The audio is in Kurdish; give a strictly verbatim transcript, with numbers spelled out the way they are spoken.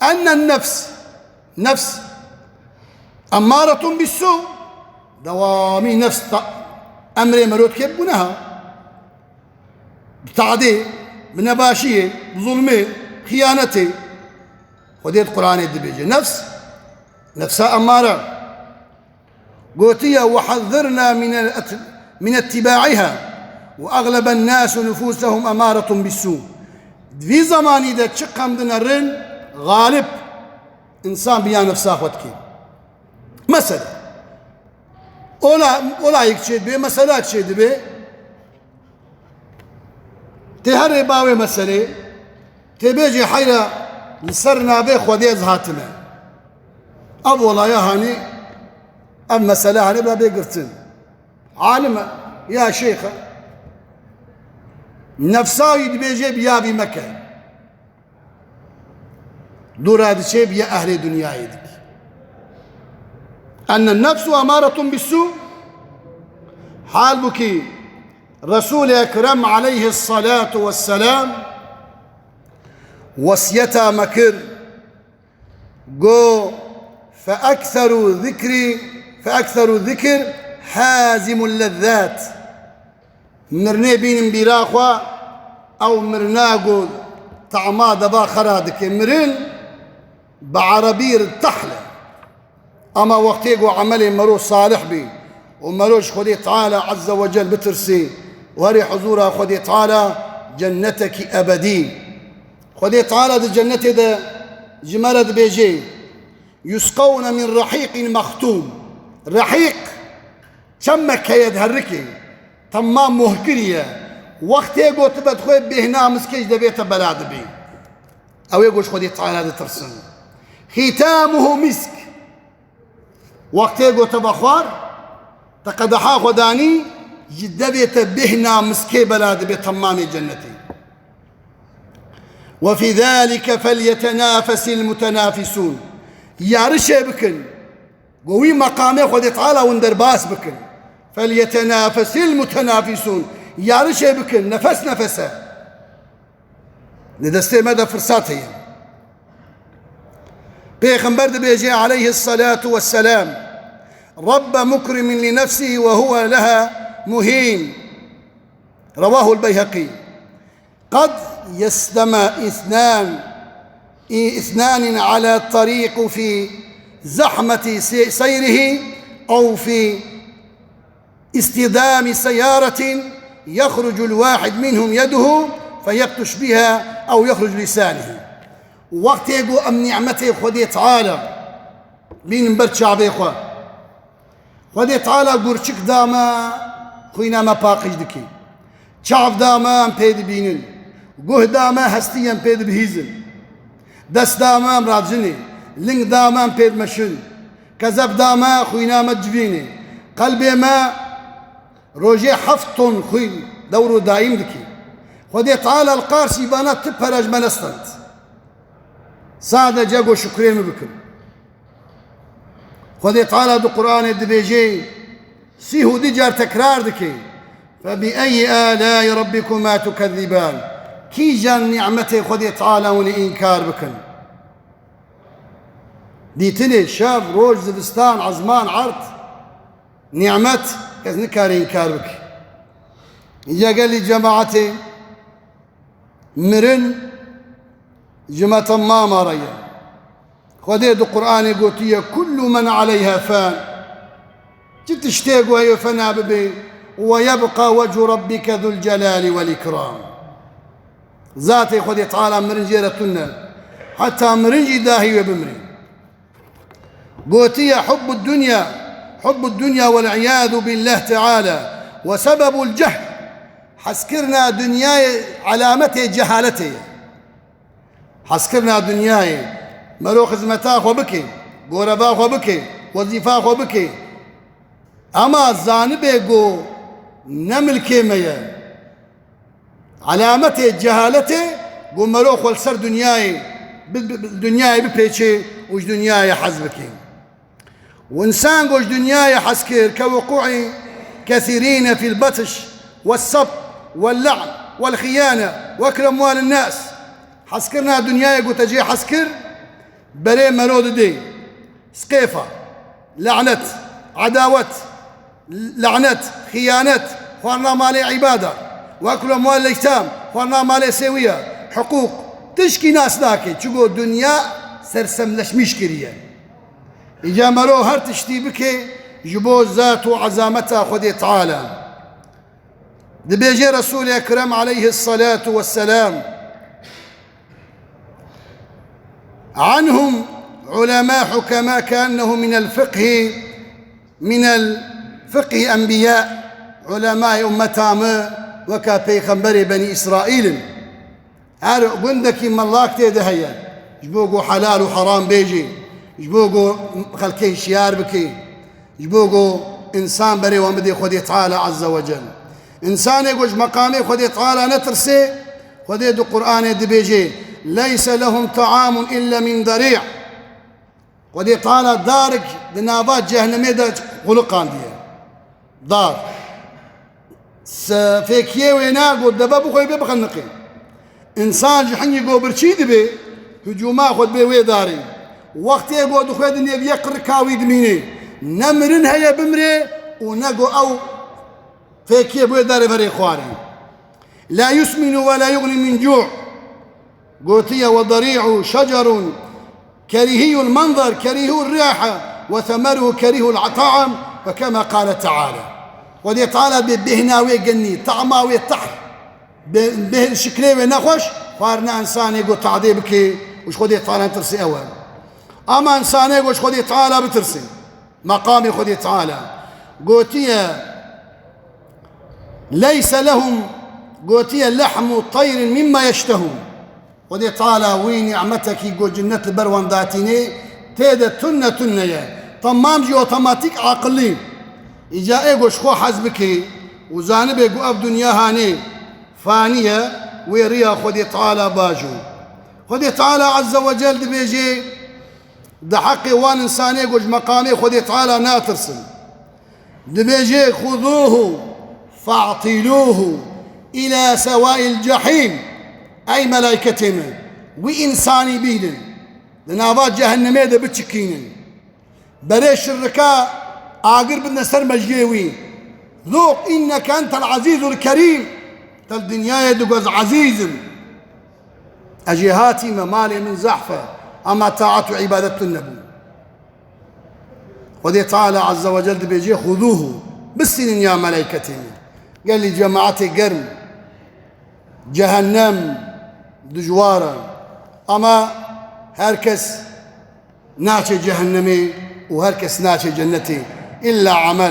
Enne nefs, nefs, emmaretun bissu, dewamî nefs ta-, emrê mero dike bi guneha, bi tadê, bi nebaşiyê, bi zulmê, xiyanetê. Xwedê di Qur'anê dibêje. Nefs, nefsa emmare. Gotiye, "Ve hazzirna min et-, min ittiba'iha ve agleben nasu nufusahum amaretun bissu." Di vî zemanî de çi qem dinerin, xalib însan bi ya nefsa xwe dike. Mesela, ola, olayek çê dibe, meselak çê dibe, Tê herê bavê meselê, tê bêjê heyra li ser navê Xwedê ez hatime. Ev olaya hanî, ev mesele hanî bila bê girtin. Alim e, ya şeyx e. Nefsa wî dibêjê bi ya vî meke. Dûra diçê biye ehlê dinyayê dikî. Enne nefsu emaretun bissu. Halbukî Resul-i Ekrem aleyhissalatu vesselam wesiyeta me kir, go, "Fe ekseru zikri, fe ekseru zikir hazimul lezzat." Mirinê bînin bîra xwe, ew mirina ku tama deva xera dike. Mirin bi erebî irtahl e. Ama wextê ku emelê mero salih bî û mero ji Xwedê Teala Azze ve Cel bitirsî û herî huzûra Xwedê Teala, cennetekî ebedî. Xwedê Teala di cennetê de ji me re dibêje, "Yusqawne min rehîqin mextûm." Rehîq, çemeke ye di herikê, temma moh kiriye. Wextê ku tu vedixwe bêhna miskê ji devê te bela dibî. Ew ê ku ji Xwedê Teala ditirsin. Xîtamuhu misk. Wextê ku te vexwar, te qedeha xwe danî, ji devê te bêhna miskê bela dibe temamê cennetê. "Ve fî zalike felyetenafesil mutenafisûn." Yarişê bikin. Go wî meqamê Xwedê Teala hûn derbas bikin. "Felyetenafesil mutenafisûn." Yarişê bikin, nefes nefese. Li destê me de firsat heye. Pêxember dibêje aleyhissalatu vesselam, "Rabbe mukrimin li nefsihi ve huve leha muhîn." Rewahul Beyheqî. قد يصطدم اثنان، اثنان على الطريق في زحمة سي-، سيره أو في اصطدام سيارة يخرج الواحد منهم يده فيبطش بها أو يخرج لسانه. Wextê ku em nîmetê Xwedê Teala bînin ber çavê xwe, Xwedê Teala gurçik da me, xwîna me paqij dike. Çav da me, em pê dibînin. Guh da me, hestî em pê dibihîzin. Dest da me, em radijinê. Ling da me, em pê dimeşin. Kezef da me, xwîna me dicivînê. Qelbê me rojê heft ton xwîn dewr û daîm dike. Xwedê Teala li qarşî vana tu pere ji me nestend. Sadece go şukrê min bikin. Xwedê Teala di Qur'anê dibêje, sîh û du car tekrar dike, "Fe bi eyyi âlâi rabbikuma tukezzibân?" Kîjan nîmetê Xwedê Teala hûn ê înkar bikin? Dîtinê, şev, roj, zivistan, ezman, erd, nîmet, kes nikare înkar bike. Ya gelî cemaetê, mirin ji me temama re ye. Xwedê di Qur'anê gotiye, "Kullu men aleyha fan." Çi tiştê ku heye fena bibe, "Ve yebqa wecu rabbike zul celali vel ikram." Zatê Xwedê Teala mirin jê re tune. Heta mirin jî dahî wê bimire. Gotiye, "Hubbu dunya, hubbu dunya vel iyadu billah teala ve sebebul cehl." Hezkirina dinyayê alametê cehaletê ye. Hezkirina dinyayê, mero xizmeta xwe bike, goreva xwe bike, wezîfa xwe bike. Ema zanibê ku ne milkê me ye. Alametê cehaletê ku mero xwe li ser dinyayê, bi, bi, bi, dinyayê bipêçe û ji dinyayê hez bike. Û însan ku ji dinyayê hez kir, ke wuqûî kesîrîne fîl betiş, wes seb, wel le'n, wel xiyane, we ekl emwalin nas. Hezkirina dinyayê ku te cê hez kir, Berê mero didê. Sqêfa. Lanet. Edawet. Lanet. Xiyanet. Xwarina malê îbada. Weklu emwal îtam. Xwarina malê sêwiya. Hiqûq. Tişkî nas nake. Çigo dinya sersemleşmîş kiriye. Îca mero her tiştî bike ji bo zat û ezameta Xwedê Teala. Dibêje Resûlê Ekrem aleyhisselatu vesselam, "Anhum ulema hukema keennehum minel fiqhi, minel fiqhi enbiya." Ulemayê ummeta me weka peyxemberê Benî Îsraîl in. Her gundekî melak tê de heye. Ji bo ku helal û heram bêjê. Ji bo ku xelkê hişyar bikê. Ji bo ku însan berê wan bidê Xwedê Teala Azze ve Cel. Însanê ku ji meqamê Xwedê Teala netirsê, Xwedê di Qur'anê dibêjê, "Leyse lehum ta'amun illa min derî'." Xwedê Teala darik di nava cehennemê de xuliqandiye. Dar. Se-, fêkiyê wê ne, got, deve bixwe bê bixeniqê. Însan ji hingî go birçî dibe, hicûma xwe dibe wê darê. Wextê go dixwe di nêviyê qirika wî dimîne. Ne mirin heye bimrê û ne go ew fêkiyê bi wê darê verê xwarê. La yusminu ve la yughni min cu'. Gotiye, "Ve darî'u şecerun kerîhîyul menzer, kerîhûr rîha ve semeruhu kerîhul ta'am ve kema qale Teala." Xwedê Teala bê bêhna wê genî, ta'ma wê tehr, bê, bê şiklê wê nexweş, xwarina însanê go tadê bike û ji Xwedê Teala netirsê ew e. Ama însanê go ji Xwedê Teala bitirsê. Meqamê Xwedê Teala. Gotiye, "Leyse lehum", gotiye, "lehmu teyrin mimma yeştehûn." Xwedê Teala wî nîmetekî ku cinnet li ber wan datînê, tê de tunne tunne ye. Temam jî otomatîk aqilî. Îca ê ku ji xwe hez bike û zanibe ku ev dinya hanê fanî ye, wê riya Xwedê Teala bajo. Xwedê Teala Azze ve Cel dibêje, di heqê wan însanê ku ji meqamê Xwedê Teala natirsin. Dibêje, "Xuzûhu fe'tilûhu îlâ sewâil cehîm." Ey melayketê min, wî însanî bînin, di nava cehennemê de biçikînin. Berê şirrika agir bidine ser mejiyê wî. "Zûq înneke entel ezîzul kerîm." Te li dinyayê digot, "Ez ezîz im." Ez jê hatîme, malê min zehf e, ama taet û îbadet tune bû. Xwedê Teala Azze ve Cel dibêje, "Xuzûhu", bistînin ya meleyketê min. Gelî cemaetê germ, cehennem dijwar e, ama her kes naçe cehennemê û her kes naçe cennetê, îlla emel.